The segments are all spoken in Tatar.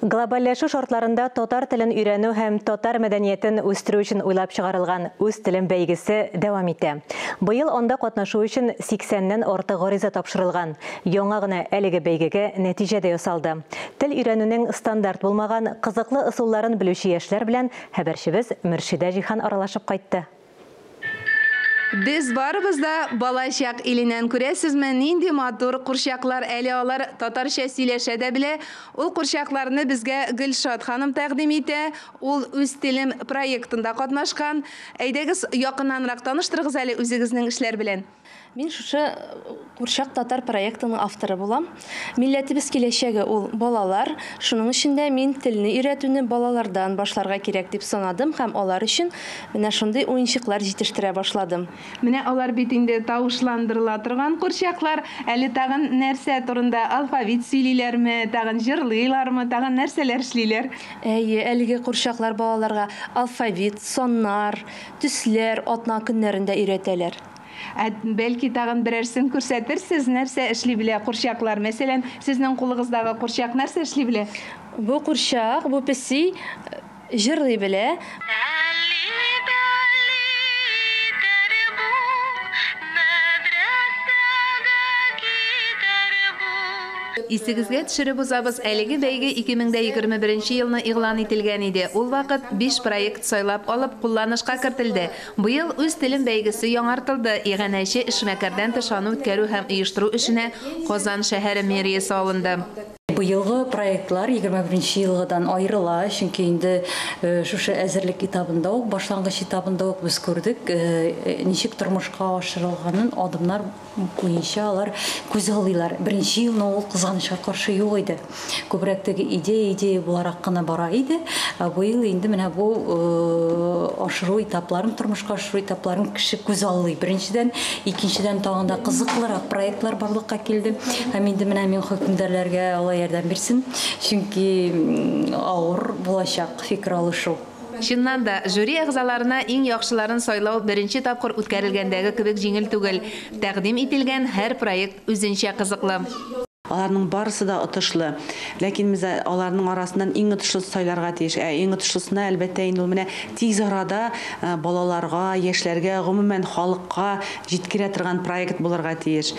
Глобальләшү шартларында татар телен өйрәнү һәм татар мәдәниятен үстерү өчен уйлап чыгарылган Үз телем бәйгесе дәвам итә. Быел анда катнашу өчен 80-нән артык гариза тапшырылган. Яңа гына әлеге бәйгегә нәтиҗә дә ясалды. Тел өйрәнүнең стандарт булмаган кызыклы ысулларын белүче яшьләр белән хәбәрчебез Мөршидә Җиһан аралашып кайтты. Без барыбыз да балачак иленнән. Күрәсезме, нинди матур курчаклар, әле алар татарча сөйләшә дә белә. Ул курчакларны безгә Гөлшат ханым тәкъдим итә. Ул Үз телем проектында катнашкан. Әйдәгез, якыннанрак таныштырыгыз әле үзегезнең эшләр белән. Мин шушы Курчак татар проектының авторы булам. Милләтебез киләчәге ул балалар. Шуның өчен дә мин телне өйрәтүне балалардан башларга кирәк дип санадым һәм алар өчен менә шундый уенчыклар җитештерә башладым. Менә алар бит инде тавышландырыла торган курчаклар. Әле тагын нәрсә турында алфавит сөйлиләрме, тагын җырлыйлармы, тагын нәрсәләр эшлиләр? Әйе, әлеге курчаклар балаларга алфавит, саннар, төсләр, атна көннәрен дә өйрәтәләр. Ә бәлки тагын берәрсен күрсәтерсез, нәрсә эшли белә курчаклар? Мәсәлән, сезнең кулыгыздагы курчак нәрсә эшли белә? Бу курчак, бу песи җырлый белә. Исегезгә төшереп узабыз, әлеге бәйге 2021 елны игълан ителгән иде. Ул вакыт 5 проект сайлап алып, кулланышка кертелде. Быел Үз телем бәйгесе яңартылды. Иганәче эшмәкәрдән тыш аны үткәрү һәм оештыру эшенә Казан шәһәре мэриясе алынды. Быелгы проектлар 21 елгыдан аерыла, чөнки инде шушы әзерлек этабында ук, башлангыч этабында ук без күрдек, ничек тормышка ашырылганын адымнар буенча алар күзаллыйлар. Беренче елны ул кызганычка каршы юк иде. Күбрәк теге идея-идея буларак кына бара иде. Ә быел инде менә бу ашыру этапларын, тормышка ашыру этапларын кеше күзаллый. Беренчедән, икенчедән тагын да кызыклырак проектлар барлыкка килде. Һәм инде менә мин хөкемдарларга Алла ярдәм бирсен, чөнки авыр булачак фикер алышу. Чыннан да, жюри әгъзаларына иң яхшыларын сайлау беренче тапкыр үткәрелгәндәге кебек җиңел түгел. Тәкъдим ителгән һәр проект үзенчә кызыклы. Аларның барысы да отышлы. Ләкин без аларның арасыннан иң отышлысын сайларга тиеш. Ә иң отышлысына, әлбәттә, инде ул менә тиз арада балаларга, яшьләргә, гомумән халыкка җиткерә торган проект булырга тиеш.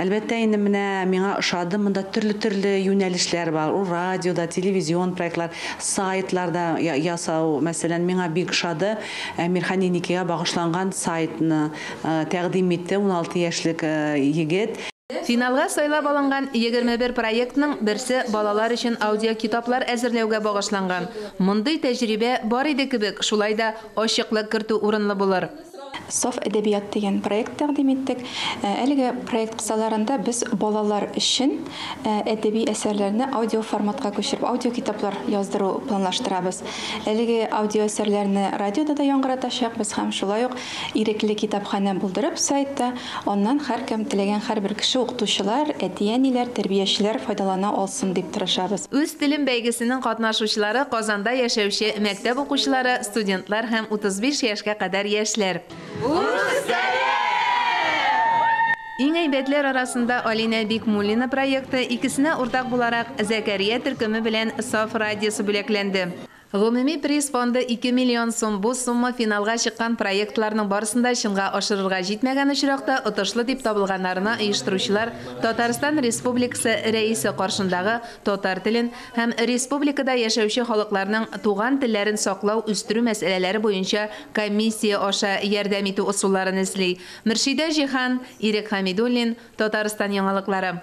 Әлбәттә, инде менә миңа ошады, монда төрле-төрле юнәлешләр бар. Ул радиода, телевизион проектлар, сайтларда ясау, мәсәлән, миңа бик ошады. Әмирхан Еникигә багышланган сайтны тәкъдим итте 16 яшьлек егет. Финалга сайлап алынган 21 проектның берсе балалар өчен аудиокитаплар әзерләүгә багышланган. Мондый тәҗрибә бар иде кебек, шулай да ачыклык кертү урынлы булыр. Саф әдәбият дигән проект тәкъдим иттек. Әлеге проект кысаларында без балалар өчен әдәби әсәрләрне аудио форматка күчереп, аудиокитаплар яздыру планлаштырабыз. Әлеге аудио әсәрләрне радиода да яңгыратачакбыз һәм шулай ук ирекле китапханә булдырып сайтта, аннан һәркем теләгән һәрбер кеше, укытучылар, әти-әниләр, тәрбиячеләр файдалана алсын дип тырышабыз. Үз телем бәйгесенең катнашучылары Казанда яшәүче мәктәп укучылары, студентлар һәм 35 яшькә кадәр яшьләр. Иң әйбәтләр арасында Алинә Бикмуллина проекты, икесенә уртак буларак Зәкәрия төркеме белән Саф радиосы бүләкләнде. Гомуми приз фонды 2 миллион сум. Бу сумма финалга чыккан проектларның барысын да чынга ашырырга җитмәгән очракта отышлы дип табылганнарына оештыручылар Татарстан Республикасы Рәисе каршындагы татар телен һәм республикада яшәүче халыкларның туган телләрен саклау, үстерү мәсьәләләре буенча комиссия аша ярдәм итү ысулларын эзли. Мөршидә Җиһан, Ирек Хәмидуллин, Татарстан яңалыклары.